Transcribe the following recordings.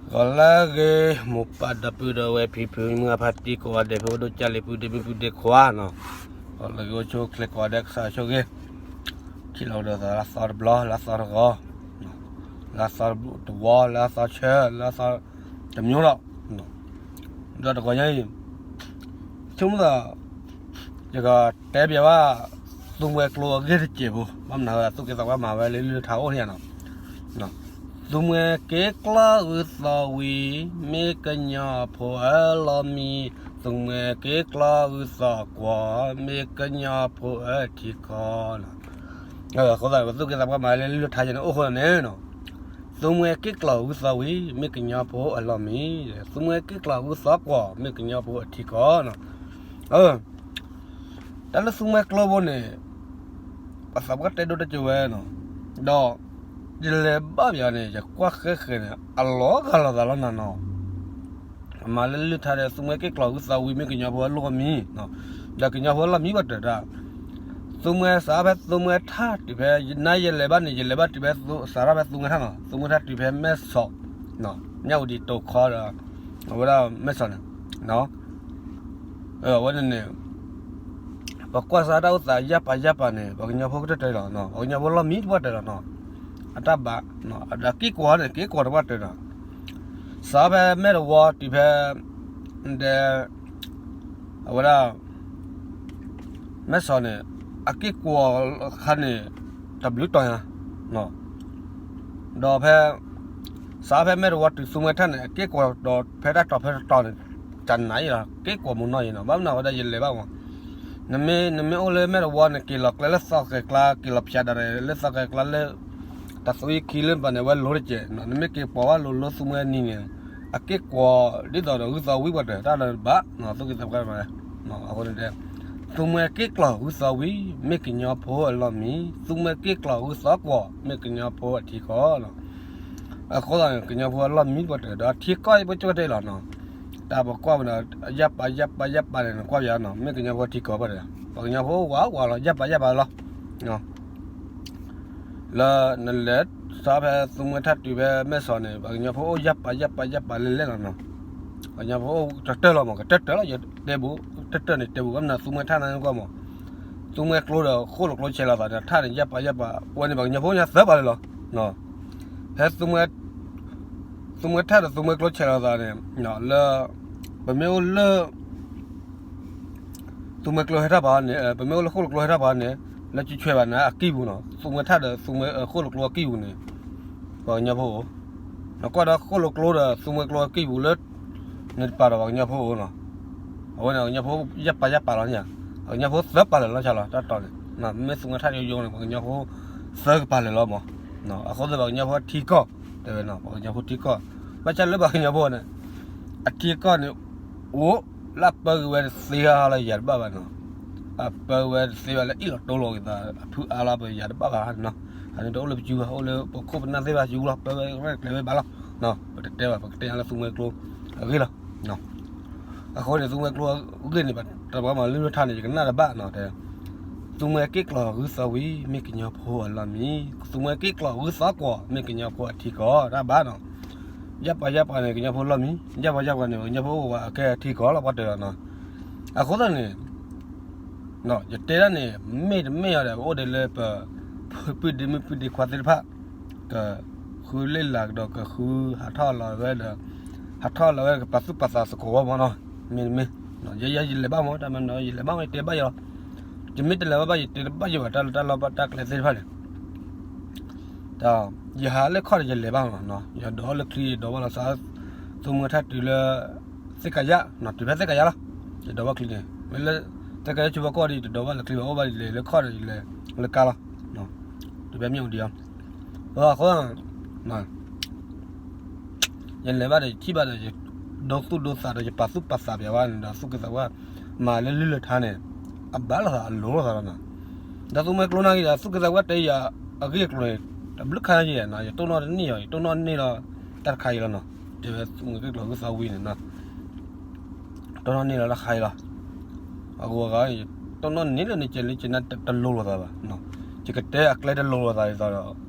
ဂီၤလၢအဂ့ၤ မိၢ်ပၢ်ဒီပုၢ်ဒီဝဲၢ်ဖံဖုမုၢ်အဖါတံၢ်ကိးဂၤဒဲး ဖဲအိၣ်ဒိၣ်ကၢ်လံၤ ပုၢ်ဒ့မုၣ်ပုၢ်ဒ့ခွါနီၤ, ဂီၤလၢအဂ့ၤ အိၣ်ဆူၣ်အိၣ်ချ့ကိးဂၤဒဲး ကစၢ်ဆိၣ်ဂ့ၤ ထံၣ်လိာ်ကဒီးသးလၢအသီတဘျီ လၢအသီတဂီၤ, လၢအသီတဝီ လၢအသီဆၢ လၢအသီတမျိုးလီၤ. ဒီးတဂီၤညါအံၤ ဆိကမိၣ်သး ယကတဲဘၣ်ဝဲ သူမွဲကျိအဂ့ၢ်တစဲးဖိ ဘၣ်မနုၤဝဲ သူၣ်က့သးပှၢ်မၤဝဲလၢလုၢ်လၢထါအိၣ်န့ၣ်နီၤ, သူမွဲက့ၤကျီဂုၤသီဝံၤ မ့ၢ်ကညီဖိအလီၢ်မံ, သူမွဲက့ၤကျီဂုၤသီကွီၢ် မ့ၢ်ကညီဖိအထံကီၢ်နီၤ. အဃိသတး ပသူၣ်က့သးပှၢ်မၤဝဲလၢလုၢ်လၢထါယဲန့ၣ် အိၣ်ဃိန့ၣ်နီၤ, သူမွဲက့ၤကျီဂုၤသီဝံၤ မ့ၢ်ကညီဖိအလီၢ်မံ, သူမွဲက့ၤကျီဂုၤသီကွီၢ် မ့ၢ်ကညီဖိအထံကီၢ်နီၤ. တၢ်လၢသူမွဲကျိဖိန့ၣ် ပသးပှၢ်တဲဒိၣ်တစဲးဝဲနီၤ, ဒီး ယလဲၤဘၣ်ပှၤန့ၣ် ယကွၢ်ဃဲဃဲန့ၣ် အလီၤဂာ်လိာ်သးလီၤနီၤနီၤ. အမၤလၢလုၢ်လၢထါဒီး သူမွဲက့ၤကျီဂုၤသီဝံၤ မ့ၢ်ကညီဖိအလီၢ်မံ, ဒီးကညီဖိအလီၢ်မံဘၣ်တၢၢ်တၢ်, သူမွဲစးဖဲသူမွဲထၣ်တုၤဖဲ နၤယလဲၤဘၣ်န့ၣ် ယလဲၤဘၣ်တုၤဖဲ စးထီၣ်ဖဲသူမွဲထၣ်နီၤ, သူမွဲထၣ်တုၤဖဲမဲၢ်ဆီး ညၣ်ဝူၤဒံးတိၤခီဒီး အဝဲဒၣ်မဲၢ်ဆီးန့ၣ် အဝဲန့ၣ်န့ၣ် ပကွၢ်စးတၢ်အိၣ်သးယၢ်ပာ်ယၢ်ပာ်န့ၣ် ပှၤကညီဖိကတၢၢ်တၢၢ်လီၤ, ပှၤကညီဖိလီၢ်မံတပှၢ်တၢၢ်လီၤနီၤ. အတၢ်ဘၣ် ဒီးက့ၤကွီၢ်န့ၣ် က့ၤကွီၢ်တပှၢ်တၢၢ်ဒီး စးဖဲမဲၢ်တဝီတုၤဖဲ ဒဲ အဝဲဒၣ် မဲၢ်ဆီးန့ၣ် အက့ၤကွီၢ်ခါန့ၣ် တဘျုးတီၤညါ ဒီးဖဲ စးဖဲမဲၢ်တဝီတုၤသူမွဲထၣ်န့ၣ် အက့ၤကွီၢ်ဒီးဖဲတၢ်တီၤဖဲတတီၤန့ၣ် တနၤအံၤလီၤ က့ၤကွီၢ်မုၢ်နီၢ်အံၤနီၤ. ဘၣ်မနုၤဝဲဒၣ်ယလဲၤဘၣ်မး နမ့ၢ် နမ့ၢ်အိၣ်လၢမဲၢ်တဝီန့ၣ် က့ၤလီၤကျဲလၢသီၣ်ဃဲၤကျါ က့ၤလီၤဖၠးဒၣ်န့ၣ် လၢသီၣ်ဃဲၤကျါလၢ တၢ်သူအံၤခံလၢပှၤန့ၣ် အဝဲလိၤတက့ၢ်, နမ့ၢ်က့ၤပိာ်ဝဲလိၤလိၤသူမွဲနံၤန့ၣ် အက့ၤကွီၢ်ဒ်သိးဒီးဂုၢ်သီဝံၤပှၢ်တၢၢ် တၢ်လၢဘၣ် သူက့သးပှၢ်မး အဃိန့ၣ်တဲ သူမွဲက့ၤကျီၢ်ဂုၢ်သီဝံၤ မ့ၢ်ကညီဖိအလီၢ်မံ, သူမွဲက့ၤကျီၢ်ဂုၢ်သီကွီၢ် မ့ၢ်ကညီဖိအထံကီၢ်လီၤ. အဃိသတးန့ၣ် ကညီဖိအလီၢ်မံပှၢ်တၢၢ်ဒီးအထံကီၢ်အံၤ ပကၠိၣ်တဲလီၤနီၤ. တၢ်ပကွၢ်ဝဲဒီး ယၢ်ပာ်ယၢ်ပာ်ယၢ်ပာ်န့ၣ် နကွၢ်ပယီၤနီၤ မ့ၢ်ကညီဖိထံကီၢ်ပှၢ်တၢၢ် ပှၤကညီဖိအိၣ်ဝးဝးလီၤ ယၢ်ပာ်ယၢ်ပာ်လီၤ လၢနလဲၤစးဖဲသူမွဲထၣ်တုၤဖဲမဲၢ်ဆီးန့ၣ် ပှၤကညီဖိအိၣ်ယၢ်ပာ်ယၢ်ပာ်ယၢ်ပာ်လဲၣ်လဲၣ်လီၤနီၤ. ပှၤကညီဖိအိၣ်တတၢၢ်လီၤမး ကတၢၢ်တၢၢ်လီၤ ယတဲဘူး တတၢၢ်န့ၣ်တဲဘူး ဘၣ်မနုၤသူမွဲထၣ်န့ၣ်ကွၢ်မး သူမွဲကျိဒီးဃိၣ်လိာ်ကျိဆဲးလီၤသးဒီး ထၣ်န့ၣ် ယၢ်ပာ်ယၢ်ပာ် ဝဲန့ၣ်ပှၤကညီဖိညါသၢပာ်လၢာ်လီၤ. ဖဲ သူမွဲထၣ်ဒီးသူမွဲကျိဆဲးလီၤသးန့ၣ် လၢ ပမ့ၢ်အိၣ်လၢ သူမွဲကျိဟဲထီၣ်ပှၤန့ၣ် ပမ့ၢ်အိၣ်လၢဃိၣ်လိာ်ကျိဟဲထီၣ်ပှၤန့ၣ် လၢကဆွဲးဘၣ်န့ၣ် အကံၢ်ပူၤနီၤ သူမွဲထၣ်ဒီးသူမွဲ ဃိၣ်လိာ်ကျိအကံၢ်ပူၤန့ၣ် ပှၤကညီဖိအိၣ် နကွၢ်ဒီးဃိၣ်လိာ်ကျိဒီးသူမွဲကျိအကံၢ်ပူၤလၢ န့ၣ်တပၤဒီးပှၤကညီဖိအိၣ်နီၤ. အဝဲန့ၣ် ပှၤကညီဖိယၢ်ပာ်ယၢ်ပာ်လီၤန့ၣ် ပှၤကညီဖိသၢပာ်လၢာ်လီၤဆၣ်လီၤ တၢ်တီၤန့ၣ် မ့ၢ်သူမွဲထၣ်ယိယိန့ၣ် ပှၤကညီဖိသၢကပာ်လၢာ်လီၤမး. အဃိသတးပှၤကညီဖိထံကီၢ် တဲဝဲနီၤ ပှၤကညီဖိထံကီၢ် ဘၣ်ဆၣ်လၢပှၤကညီဖိန့ၣ် အထံကီၢ်န့ၣ် အိၣ် လၢအပၢက့ၤဝဲတသ့ဘၣ်လၢယၤတဘၣ်ဘၣ်နီၤ. အပၢဝဲတသ့ဘၣ်လၢအ့ၣ်လိာ်တိလိာ်က့ၤသး အဖုအါလီၤပယၤတဘၣ်ဘၣ်နီၤ. အန့ၣ်တအိၣ်လၢပစုဘၣ် အိၣ်လၢပခိၣ်ပနၢ်သ့ၣ်ဘၣ်စုလီၤ ပၢဝဲကျဲဝဲဘၣ်လီၤ. ပတတဲဘၣ် ပကတဲညါလၢသူမွဲကျိအဂ့ၢ်လီၤ. အဃိန့ၣ် သူမွဲကျိအဂ့ၢ်န့ၣ် တၢ်ပှၤမၤလုၢ်လၢထါန့ၣ် ယကနၣ်တဘၣ်နီၤ တဲ သူမွဲက့ၤကျီၢ်ဂုၢ်သီဝံၤ မ့ၢ်ကညီဖိအလီၢ်မံ, သူမွဲက့ၤကျီၢ်ဂုၢ်သီကွီၢ် မ့ၢ်ကညီဖိအထံကီၢ် တၢ်ဘၣ်နီၤ. ယၢ်ပာ်ယၢ်ပာ်န့ၣ် ကညီဖိလီၢ်မံ, ယၢ်ပာ်ယၢ်ပာ်န့ၣ် ပှၤကညီဖိအိၣ်ဝဲအကဲထံကီၢ်လီၤ ပှၤတၢၢ်လီၤနီၤ. အဃိသတးန့ၣ် ယတဲဒၣ်န့ၣ် မ့ၢ်တမ့ၢ်အီၤဒီး ပအိၣ်ဒံးလၢပ ပုၢ်ဒ့မုၣ်ပုၢ်ဒ့ခွါသ့ၣ်တဖၣ် ကဃုလ့ၣ်လၤကဒီး ကဃုဟးထီၣ်လီၤဝဲဒီး ဟးထီၣ်လီၤဝဲကပာ်သူၣ်ပာ်သးသကိးဝဲမးနီၤ. မ့တမ့ၢ် ယဲယဲယလဲၤဘၣ်မး တၢ်မၤနီၤ ယလဲၤဘၣ်မး ယတဲဘၣ်ယၤလီၤ. ယမ့ၢ်တလဲၤဘၣ်ဘၣ် ယတဲတဘၣ်ယၤဘၣ် တၢ်လၢတၢ်လီၢ်ဘၣ်တၢ်ကျဲသ့ၣ်တဖၣ်န့ၣ် ဒီး ယဟးလၢခီၣ်ဒီးယလဲၤဘၣ်မးနီၤ ယဒိးလၢချံ ယဒိးဘၣ်လီၤသး သူမွဲထၣ်တုၤလၢ သ့ၣ်ကယၤ တုၤဖဲသ့ၣ်ကယၤလီၤ. ယဒိးဘၣ်ချံန့ၣ် မ့ၢ်လၢ သ့ၣ်ကယၤဆူဖီခိၣ်ဒီး ယတဒိးဘၣ်လၢချံဘၣ် အိၣ်ဘၣ်ဒ်လဲၣ်လၢခီၣ်ဒီးယလဲၤလၢကါလီၤ. တုၤဖဲမ့ၣ်အူဒံးလီၤ. အဃိ ယလဲၤဘၣ်ဒီးယထံၣ်ဘၣ်ဒီး ယဒိသူၣ်ဒိသးဒီး ယပာ်သူၣ်ပာ်သးပျဲဝဲန့ၣ်ဒီး သူၣ်က့သးပှၢ် မၤလၢလုၢ်လၢထါန့ၣ် အဘၣ်လိာ်သးအလိၤလိာ်သးလီၤနီၤ. ဒီးသူမွဲကျိနာ်က့ဒီး သူၣ်က့သးပှၢ်တဲယၤအဂ့ၢ်အကျိၤန့ၣ် တဘျုးခါယဲနီၤ ယတိၢ်နီၣ်တန့ၢ်အီၤ ယတိၢ်နီၣ်န့ၢ်လီၤတၢ်တခါအံၤလီၤနီၤ. တဲဝဲသူမွဲက့ၤကျီၢ်ဂုၢ်သီဝံၤန့ၣ်နီၤ တိၢ်နီၣ်န့ၢ်လီၤတၢ်တခါအံၤလီၤ. အဂီၢ်ဂၤ ယတိၢ်နီၣ်န့ၢ်လၢန့ၣ် ကဲလၢကနၣ်တလိၤလိာ်သးဘၣ်. ယကတဲအကျဲတလိၤလိာ်သးဒ်သိးဒီး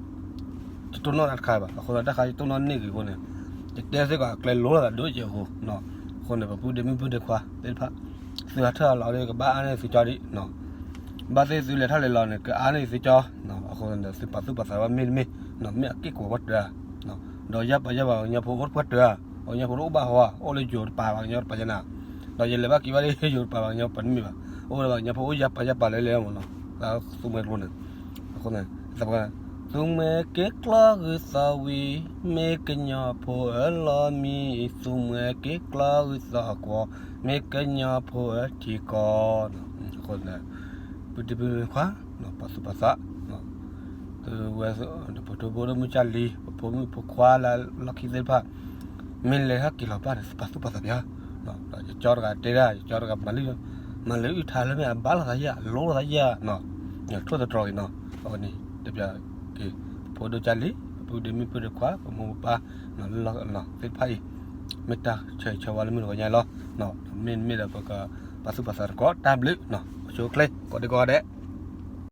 ယတိၢ်နီၣ်တၢ်တခါဘၣ်. အဃိသတးတၢ်ခါယတိၢ်နီၣ်န့ၢ်ဂ့ၤအဃိန့ၣ် ယတဲသ့ၣ်ကီး အကျဲလိၤလိာ်သးဒိၣ်ကဲးအဃိ, အဃိန့ၣ် ပပုၢ်ဒ့မုၣ်ပုၢ်ဒ့ခွါသ့ၣ်တဖၣ်, သုဟးထၢၣ်လီၤဒီး ကဘၣ်အါန့ၢ်သုကၠီဒံး, ဘၣ်သ့ၣ်သုလဲၤထီၣ်လဲၤလီၤန့ၣ် ကအါန့ၢ်သုကၠီ, အဃိန့ၣ် သုပာ်သူၣ်ပာ်သးဘၣ်မ့ၢ်တမ့ၢ်, မ့ၢ်အက့ၢ်ကွီၤပှၤတၢၢ်ဧါ, ဒီးယါပာ်ယါပာ်ပှၤကညီဖိအိၣ်ပှၤတၢၢ်ဧါ, ပှၤကညီဖိတအိၣ်ဘၣ်ဟီဧါ, အိၣ်လၢယိၤတပာ်ဘၣ်ကညီတပာ်ယနၤ, ဒီးယလဲၤဘၣ်က့ၤဘၣ်ဒီး ယိၤတပာ်ဘၣ်ကညီပှၤတမ့ၢ်ဘၣ်, အိၣ်လၢပှၤကညီဖိအိၣ်ယါပာ်ယါပာ်လၢလဲၣ်မ့ၢ်နီၤ, သူမှဲကျိန့ၣ်, အဃိန့ၣ် သူမှဲက့ၤကျီၢ်ဂုၤသီးဝံၤ, မ့ၢ်ကညီဖိအလီၤမံ, သူမှဲက့ၤကျီၢ်ဂုၤသီးကွီၤ, မ့ၢ်ကညီဖိအထံကီၢ်, အဃိန့ၣ် ပုၢ်ဒ့မုၣ်ခွါ, ပာ်သူၣ်ပာ်သး, သုဝဲ ပထိဘိဒိၣ်မုၢ်ကၢ်လံၤ ပဖိမုၣ်ဖိခွါလၢလီၢ်ခံသ့ၣ်တဖၣ်, မ့ၢ်လဲၤဟဲက့ၤလီၤဘၣ်န့ၣ် သုပာ်သူၣ်ပာ်သးပၠါ, ဒီးယကၠီတဂၤတဲဒၣ် ယကၠီတဂၤမၤလၢ, မၤလၢအုၣ်ထါလၢမ့ၢ်အဘၣ်လိာ်သးယဲၢ် အလိလိာ်သးယဲၢ်, ထိၣ်သတြီၤအံၤနီၤ, အဃိန့ၣ် တပျးက့ၤ ပဖိဒိၣ်ကၢ်လံၤ ပပုၢ်ဒ့မုၣ်ပုၢ်ဒ့ခွါ ပမိၢ်ပပၢ် လၢလီၢ်သ့ၣ်တဖၣ်အံၤ, မ့ၢ်တၢ်ဆၢဂ့ၤဆၢဝါလၢမုၢ်တဂီၤညါလီၤ, မ့တမ့ၢ်ဒီးပကပာ်သူၣ်ပာ်သးတကိးတၢ်ဘျုး, အိၣ်ဆူၣ်အိၣ်ချ့ ကိးဒံကိးဂၤဒဲး.